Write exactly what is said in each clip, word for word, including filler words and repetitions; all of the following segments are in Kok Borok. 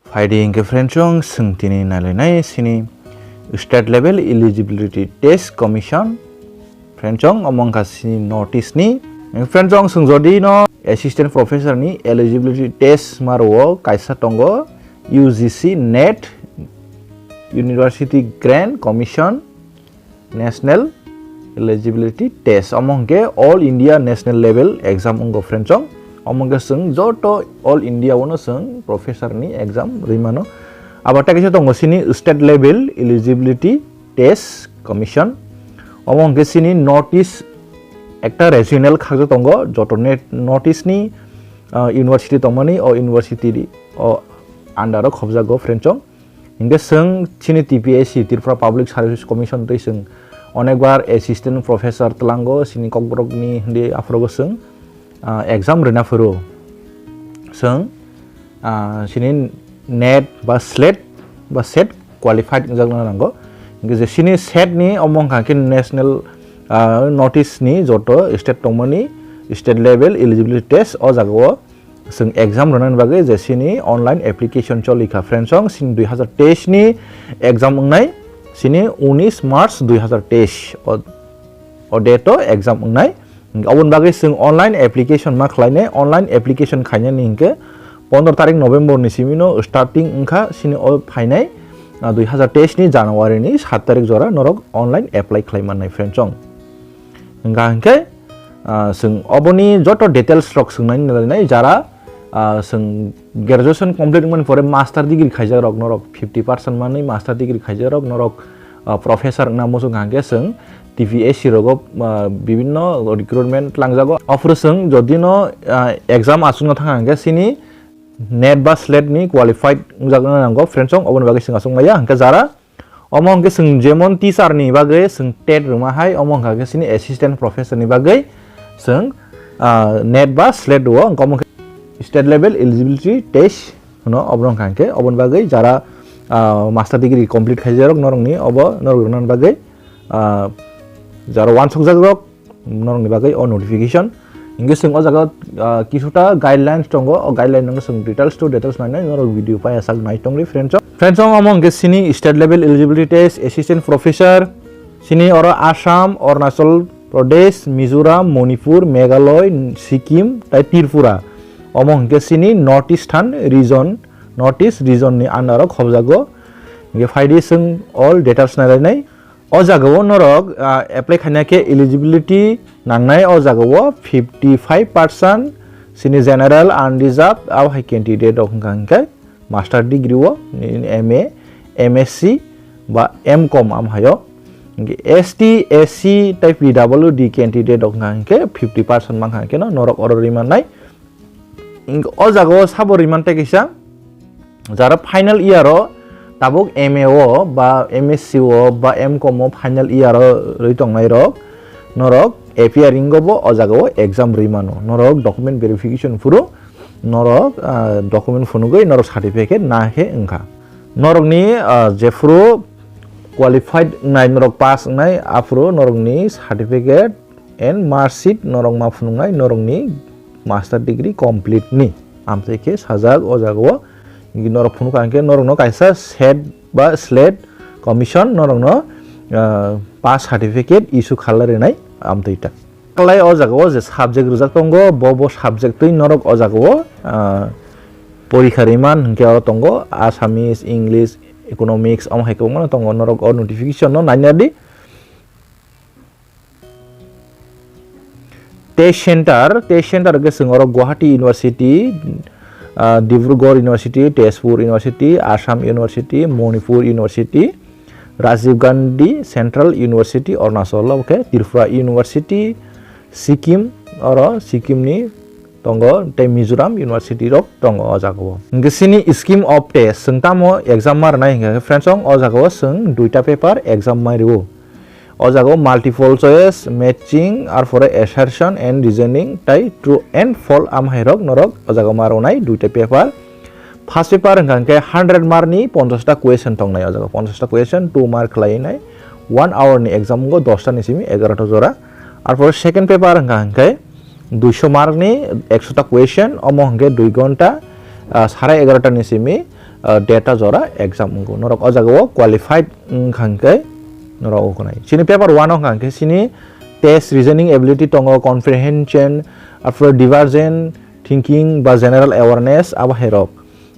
Phaidi hingke friendsong, chwng tini nailainai sini State Level Eligibility Test Commission. Friendsong, omo wngkha sini North East ni. Friendsong, chwng jodi no Assistant Professor ni Eligibility Test ma rwo, kaisa tongo U G C NET, University Grant Commission, National Eligibility Test, omo hwnkhe All India National Level Exam wngo friendsong. Omo hwnkhe chwng joto All India o no chwng professor ni exam rwi mano. Abo tei kaisa tongo sini State Level Eligibility Test Commission. Omo hwnkhe sini North East ekta regional khakjak tongo, joto net North East ni, ah, university tongmani, o university ni, o under o khobjago friendsong. Hingke chwng chini T P S C, Tripura Public Service Commission tei chwng onekbar assistant professor twlango, chini kokborokni hindi aphorogo chwng, ah, exam rwna phuru. Chwng, ah, chini NET ba SLET ba SET qualified wngjakna nango. Hingke je chini SET ni omo wngkha khe national, ah, North East ni joto state tongmani state level eligibility test o jagao chwng exam rwnani bagwi je sini online application choli kha. Friendsong, sini dui hazar teis ni exam wngnai, sini unis March dui hazar teis o, o date o exam wngnai. Oboni bagwi chwng online application ma khlainai, online application khainani hinkhe pondro tarik November ni simi no starting wngkha, sini o phainai, ah, dui hazar teis ni January ni sat tarik jora norok online apply khlai mannai, friendsong. Wngkha hinkhe, ah, chwng oboni joto details rok swngnani nai jara, ah, chwng graduation complete wngmani pore master degree khaijak rok norok fifty percent manwi master degree khaijak rok norok, ah, professor wngna muchung kha hinkhe chwng T P S C rogo, ah, bibinno recruitment langjago. Aphuru chwng jodi no, ah, exam achukna thang kha hinkhe chini NET ba SLET ni qualified wngjakna nango, friendsong, oboni bagwi chwng achuk maya hinkhe jara Omo hwnkhe chwng jemon teacher ni bagwi chwng TET rwma hai, omo hwnkha khe chini assistant professor ni bagwi chwng, ah, NET ba SLET rwo, hwnkhe omo khe state level eligibility test hwno, obo wngkha hwnkhe oboni bagwi jara, ah, master degree complete khaijarok norokni obo norok rwnani bagwi, ah, jara uansukjakrok, norokni bagwi o notification. Hingke chwng o jaga, ah, kisuta guidelines tongo, o guideline no chwng details to details nainai norok video paiya sak nai tongdi, friendsong. Friendsong, omo hingke chini state level eligibility test, assistant professor, chini oro Assam, Arunachal Pradesh, Mizoram, Manipur, Meghalaya, Sikkim, tai Tripura. Omo hingke chini North Eastern region, North East region ni under o khobjago. Hingke phaidi chwng all details nailainai. O jagao norok, ah, apply khaina khe eligibility nangnai, o jagao fifty five percent chini general, unreserved, abo hai candidate rok wngkha hwnkhe master degree o, M A, M S C ba M com am haio. Hwnkhe S T, S C tai P W D candidate rok wngkha hwnkhe fifty percent mankha hwnkhe no norok oro rwi mannai. Hwnkhe o jagao sabo rwi man tei kaisa, jara final year o tabuk M A o ba M S C o ba M com o final year o rwi tongnai rok, norok appearing o bo o jagao exam rwi mano. Norok document verification phuru norok, ah, document phunugwi norok certificate na khe wngkha. Norokni, ah, jephuru qualified wngnai, norok pass wngnai, aphuru norokni certificate and mark sheet norok ma phunuknai norokni master degree complete ni. Amtwi khe sajak o jagao norok phunukha hwnkhe norokno kaisa set ba slate commission norokno, ah, pass certificate issue khalai rwnai amtwi ta. Klai o jagao je subject rijak tongo, bo, bo subject twi norok o jagao, ah, porikha rwimani hwnkhe oro tongo Assamese, English, Economics, omo hai kwbangma tongo, norok o notification no naina di. Test center, test center hwnkhe chwng oro Guwahati University, ah, Dibrugarh University, Tezpur University, Assam University, Manipur University, Rajiv Gandhi Central University, Arunachal, obo khe Tripura University, Sikkim, oro Sikkim ni tongo, tei Mizoram University rok tongo o jagao. Hwnkhe chini scheme of test, chwng tamo exam ma rwnai hwnkhe, friends, o jagao chwng duita paper exam mai rwo. O jagao multiple choice, matching, arpore assertion and reasoning, tai true and false amhairok norok o jagao ma rwnai duita paper. First paper hwnkha hwnkhe hundred mark ni ponchash ta question tongnai, o jagao ponchash ta question, two mark khlai nai, one hour ni exam wngo, dosta ni simi egarota jora. Arpore second paper hwnkha hwnkhe duisho mark ni ekshota question, omo hwnkhe dui ghonta, ah, sare egarota ni simi, ah, data jora exam wngo. Norok o jaga o qualified wngkha hwnkhe norok wngnai. Chini paper one o hwnkha hwnkhe chini test, reasoning ability tongo, comprehension, after divergent thinking ba general awareness abo hai rok.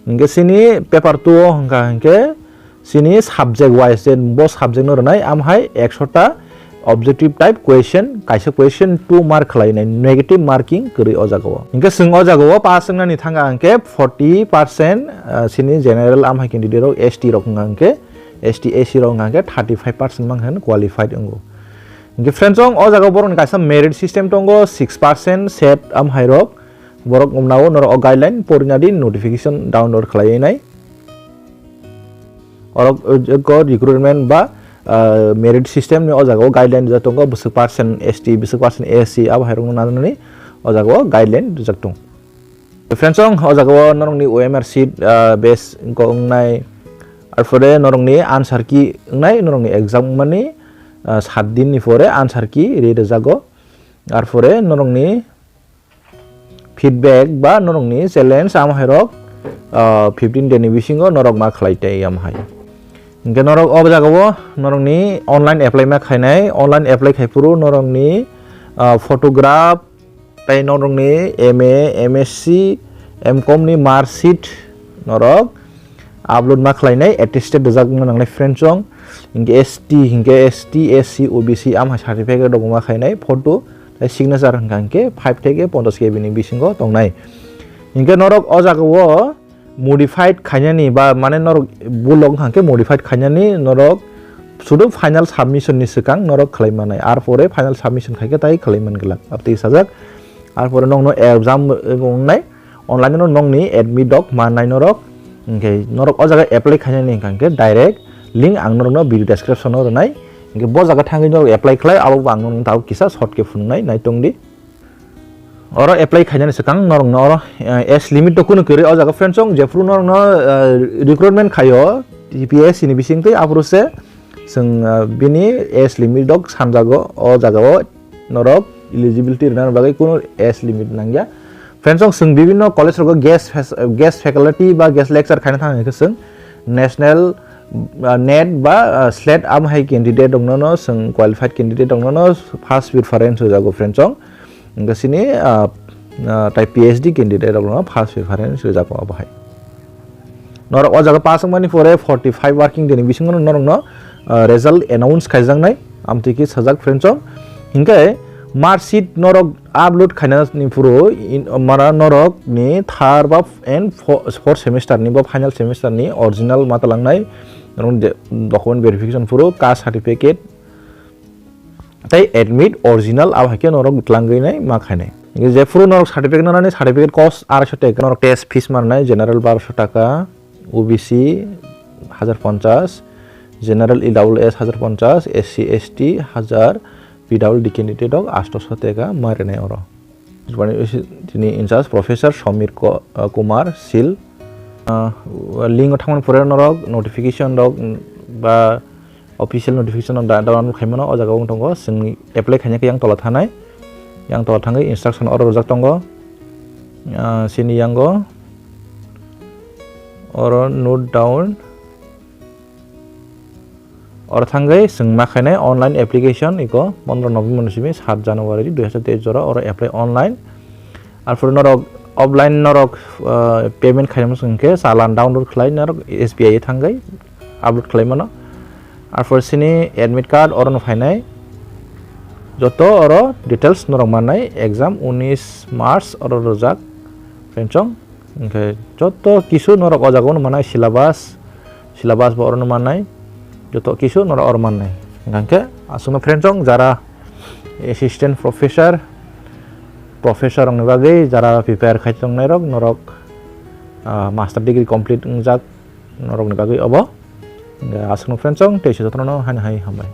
Hwnkhe chini paper two o hwnkha hwnkhe chini subject wise je bo subject no rwnai, am hai ekshota objective type question, kaisa question two mark khlainai, negative marking kwrwi o jaga o. Hwnkhe chwng o jaga o pass wngnani thanga hwnkhe forty percent, ah, chini general am hai candidate rok, S T rok wngkha hwnkhe, S T, S C rok wngkha hwnkhe thirty five percent mang khe qualified wngo. Hwnkhe friends, o jaga o borokni kaisa merit system tongo, six percent set am hai rok, borok wngna o norok o guideline porinadi notification download khlaiwi nai. Orok, uh, ko recruitment ba, uh, merit system ni o jaga o guideline rijak tongo, bwswk percent S T, bwswk percent S C, abo hai rokno nanani o jaga o guideline rijak tongo. Friends, o jaga o norokni O M R seat, uh, base wngkha wngnai, arpore norokni answer key wngnai, norokni exam wngmani, uh, sat din ni pore answer key ri rwjago, arpore norokni feedback ba norokni challenge am hai rok, ah, fifteen day ni bisingo norok ma khlai tei am hai. Hwnkhe norok o jaga o norokni online apply ma khainai, online apply khai phuru norokni, ah, photograph tei norokni M A, M S C, M com ni mark sheet norok upload ma khlainai, attested rijak wngna nangnai friends, chwng hwnkhe S T, hwnkhe S T, S C, O B C am hai certificate rok ma khainai, photo tei signature hwnkha hwnkhe five theke ponchash K B ni bisingo tongnai. Hwnkhe norok o jaga o modified khainani ba mane norok bulok hwnkha hwnkhe modified khainani norok sudu final submission ni swkang norok khlai manai, arpore final submission khaikhe tai khlai man glak, abtwi sajak. Arpore nokno exam wngnai, online no nokni admit dok mannai norok. Hwnkhe norok o jaga apply khainani hwnkha hwnkhe direct link ang norokno video description o rwnai. Hwnkhe bo jaga thangwi norok apply khlai, abo bo ang norokno tabuk kisa short khe phunuknai, nai tongdi. Oro apply khainani swkang norokno oro, eh, age limit to kunu kwrwi o jaga friends, chwng jephuru norokno, eh, recruitment khaio T P S C ni bisingtwi, aphuru se chwng, ah, bini age limit rok sanjago, o jaga o norok eligibility rwna bagwi kunu age limit nangya. Friends, chwng bibinno college rogo guest fac-, guest faculty ba guest lecture khaina thang hwnkhe chwng national, ah, net ba, ah, slet am hai candidate rokno no chwng qualified candidate rokno no first preference rwjago friends, chwng. Hwnkhe chini, ah, ah, tai P H D candidate rokno first preference rwjago abo hai. Norok o jaga pass wngmani pore forty five working day ni bisingo norokno, ah, result announce khaijaknai, amtwi khe sajak friends, chwng. Hwnkhe mark sheet norok upload khainani phuru in, mara norok ni third ba and fo-, fourth semester ni ba final semester ni original ma talangnai, norok de-, document verification phuru, caste certificate, tei admit original abo hai khe norok twlangwi nai ma khainai. Jephuru norok certificate nanani, certificate cost arai sho taka, norok test fees ma rwnai, general barosho taka, O B C hajar ponchash, general E W S hajar ponchash, S C S T hajar, P W D candidate rok astoso taka ma rwnai oro. Tini in charge Professor Somir Ko-, uh, Kumar Sil. Uh, link o thangmani pore norok notification rok, mm, ba official notification rok da-, download khaimano, o jaga o wng tongo. Chwng apply khaina khe yang tola thanai, yang tola thangwi instruction oro rwjak tongo. Uh, chini yango oro note down. Oro thangwi chwng ma khainai online application iko pondro November ni simi sat January dui hazar teis jora oro apply online. Arpore norok offline norok, ah, payment khainai swng khe challan download khlai norok S B I thangwi upload khlai mano. Arpore chini admit card oro no phainai joto oro details norok mannai exam unis March oro rwjak friends chwng. Hwnkhe joto kisu norok o jaga o no mannai syllabus, syllabus bo oro no mannai, joto kisu norok oro mannai. Hwnkhe aswkno friends chwng jara assistant professor, professor rokni bagwi jara prepare khai tongnai rok norok, ah, master degree complete wngjak norokni bagwi obo. Hwnkhe aswkno friends chwng tei se jotono haino hai hambai.